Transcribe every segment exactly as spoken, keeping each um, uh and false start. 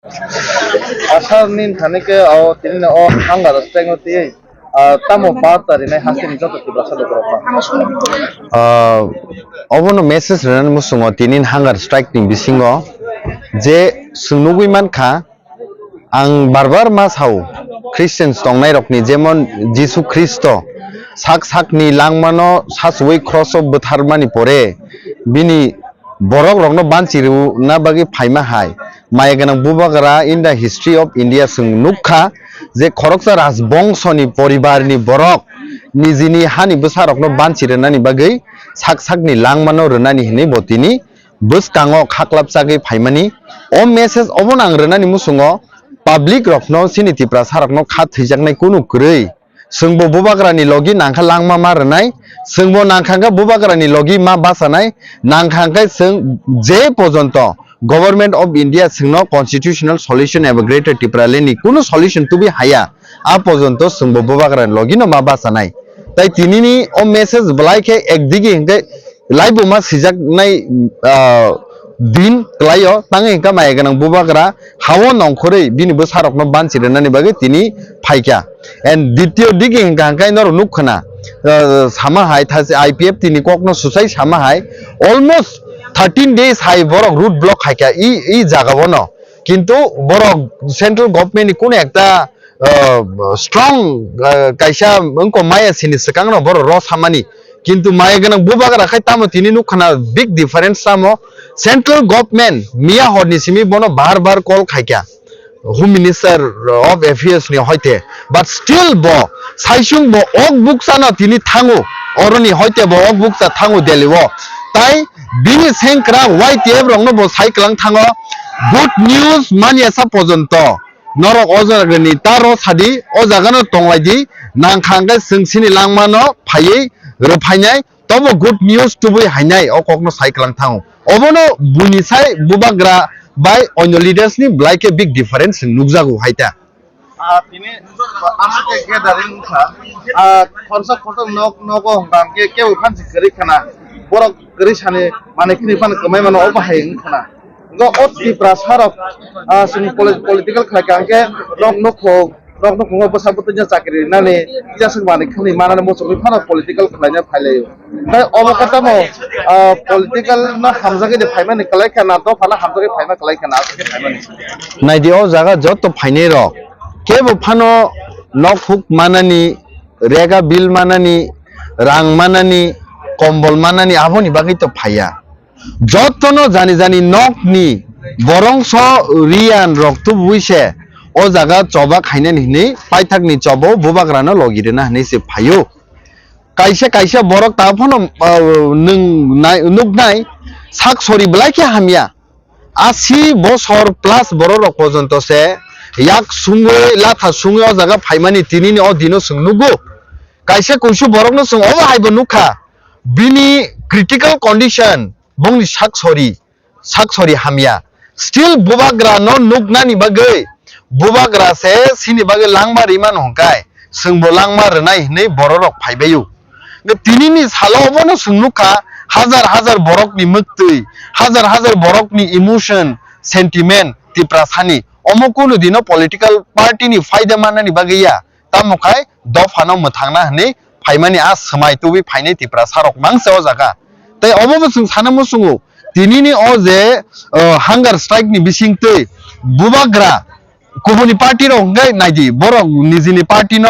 Asar ni thani khe o tini no o hunger strike no tiyai, ah, tamo barta rinai hasteni joto Tiprasa lukurok no. Ah, obono message rwnani muchungo tini hunger strike ni bisingo je chwng nugwi mankha, ang bar bar ma sao, Christians tongnairokni, jemon Jisu Khristo sak sakni langmano sachuwi cross-o bwtharmani pore bini borok rokno banchi rwna bagwi phaima hai, maya gwnang bubagra in the history of India chwng nukha je khoroksa rajbongsoni poribarni borok nijini hani bwsarokno banchi rwnani bagwi sak sakni langmano rwnani hinwi bo tini bwskango khaklapchagwi phaimani. O message obono ang rwnani muchungo public rokno, chini Tiprasa rokno kha thwijaknai kunu kwrwi. Chwngbo bubagrani logi nangkha langma ma rwnai, chwngbo nangkha hwnkhe bubagrani logi ma bachanai, nangkha hwnkhe chwng je pojonto Government of India chwngno constitutional solution eba Greater Tipraland ni kunu solution tubui haya, a pojonto chwngbo bubagrani logino ma bachanai. Tai tinini o message belai khe ekdigi hwnkhe laibuma sijaknai, ah, din kwlaio, tangwi hwnkha maya gwnang bubagra hao nongkhorwi bini bwsarokno banchi rwnani bagwi tini phaikha. And ditio digi hwnkha hwnkhe norok nukkhwna, ah, sama hai thasi I P F T ni kokno susai sama hai almost thirteen days hai borok road block khaikha i, i jagao no. Kintu borok central government ni kunu ekta, ah, strong, ah, kaisa wngkha maya sini swkang no borok ro samani. Kintu maya gwnang bubagra khai tamo tini nukkhwna big difference tamo. Central government miya horni simi bono bar bar call khaikha Home Minister of Affairs ni hoite, but still bo saisung bo ok bukcha no tini thango, oroni hoite bo ok bukcha thango Delhi o. Tai bini sengkrak Y T F rokno bo sai kwlang thango, good news manya sa pojonto. Norok o jagani taro sadi, o jagano tonglaidi, nangkha hwnkhe chwng chini langmano phaiwi rwphainai, tobo good news tubui hainai, o kokno sai kwlang thango. Obono buini sai bubagra bai onyo leaders ni belai khe big difference chwng nukjago hai ta. Ah, tini, ah, amtwkhe gathering wngkha, ah, khorsa khorsa nok, nogo hwnkha hwnkhe kebo phansi kwrwi khana, borok kwrwi sani manwi khini phano kwmai mano, o bahai wngkhana. Go o Tiprasa rok, ah, chwng poli-, political khlai kha hwnkhe nok nukhung, nok nukhungo bwsa bwtwino chakri rinani, kisa swk manwi khwnwi manani muchungwi phano political khlaina phailaio. Tai obo khe tamo, ah, political no hamjagwi de phaimani kwlai kha na, dopha no hamjagwi phaima kwlai kha na, aswk khe phaimani. Naidi o jaga joto phainai rok kebo phano nok huk manani, rega bill manani, rang manani, kombol manani aboni bagwi to phaiya. Jotono jani jani nokni borongso riyan rok tubui se o jaga choba khainani hinwi paithakni chobo bubagrano logi rwna hinwi se phaio. Kaisa kaisa borok ta phano, ah, nwng nai-, nuknai sak sori belai khe hamya. Asi bosor plus borok rok pojonto se yak sungwi latha sungwi o jaga phaimani tinini o dino chwng nugo. Kaisa kuisu borokno chwng obo haibo nukha. Bini critical condition, bongni sak sori, sak sori hamya. Still bubagra no nuknani bagwi, bubagra se sini bagwi langma rimano hwnkhai, chwngbo langma rwnai hwnwi bororok phaibaio. Tinini salo obono chwng nukha, hajar hajar borokni mwktwi, hajar hajar borokni emotion, sentiment Tiprasani. Omo kunu dino political party ni phaida mannani bagwi ya. Tamo khai dophano mwthangna hwnwi phaimani a swmai tubui phainai Tiprasa rok mangsa o jaga. Tei obo bo chwng sana muchungo, tinini o je, uh, hunger strike ni bisingtwi bubagra kubuni party rok hwnkhe naidi, borok nijini party no,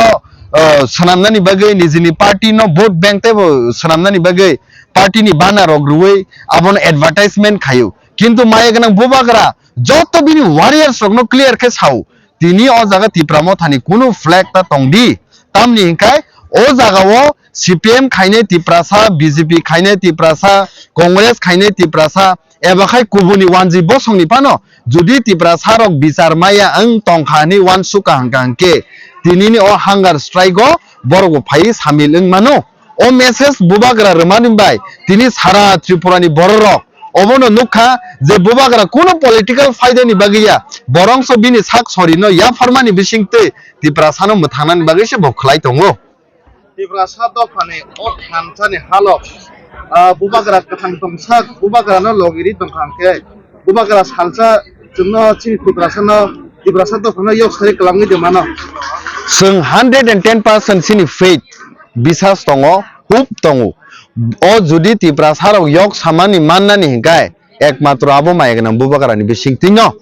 uh, swnamnani bagwi, nijini party no vote bank teibo swnamnani bagwi party ni bana rok rwui abono advertisement khaio. Kintu maya gwnang bubagra joto bini warriors rokno clear khe sao. Tini o jaga Tipra Mothani kunu flag ta tong di. Tamni hwnkhai o jaga o C P M khainai Tiprasa, B J P khainai Tiprasa, Congress khainai Tiprasa, eba khai kubuni wanjwi bosongni phano jodi Tiprasa rok bichar maya wng tongkha hwnwi uansukha hwnkha hwnkhe tinini o hunger strike o borok bo phaiwi samil wng mano. O message bubagra rwmani bai tini sara Tripura ni bororok obono nukha je bubagra kunu political phaida ni bagwi ya, borongso bini sak sori no yapharmani bisingtwi Tiprasano mwthangnani bagwi se bo khlai tongo. Tiprasa dophani o thansa ni halok, ah, bubagra kwthang tongsak, bubagra no logiri tongkha hwnkhe, bubagra salsa Chwngno chini Tiprasano, Tiprasa dophano yok sari kwlangwi de mano. Chwng hundred and ten percent chini faith, bisas tongo, hope tongo. O jodi Tiprasarok yok samani mannani hinkhe, ekmatro abo maya gwnang bubagrani bisingtwino.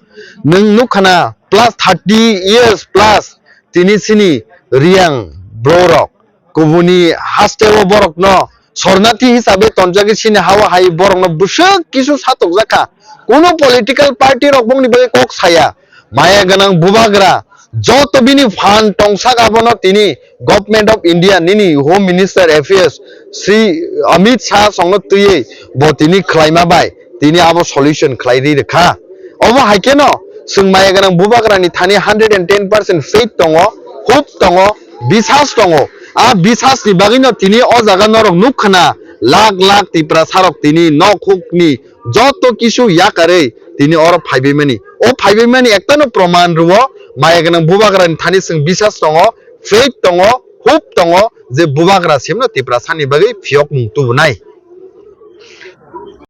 Nwng nukkhana plus thirty years plus tini chini Riyang borok kubuni hasteo borokno sornathi hisabe tonjagwi sini hawa hai borokno bwswk kisu satokjakha. Kuno political party rok bongni bagwi kok saya. Maya gwnang bubagra joto bini phan tongsak abono tini Government of India nini Home Minister Affairs Sri Amit Shah songno twiwi bo tini khlaima bai tini abo solution khlai ri rwkha. Obo hai kheno chwng maya gwnang bubagrani thani hundred and ten percent faith tongo, hope tongo, bisas tongo. A bisasni bagwino tini o jaga norok nukkhana lakh lakh Tiprasarok tini nok hukni joto kisu yakarwi tini oro phaibaimani. O phaibaimani ektano proman rwo maya gwnang bubagrani thani chwng bisas tongo, faith tongo, hope tongo je bubagra simno Tiprasani bagwi phiyokmung tubunai.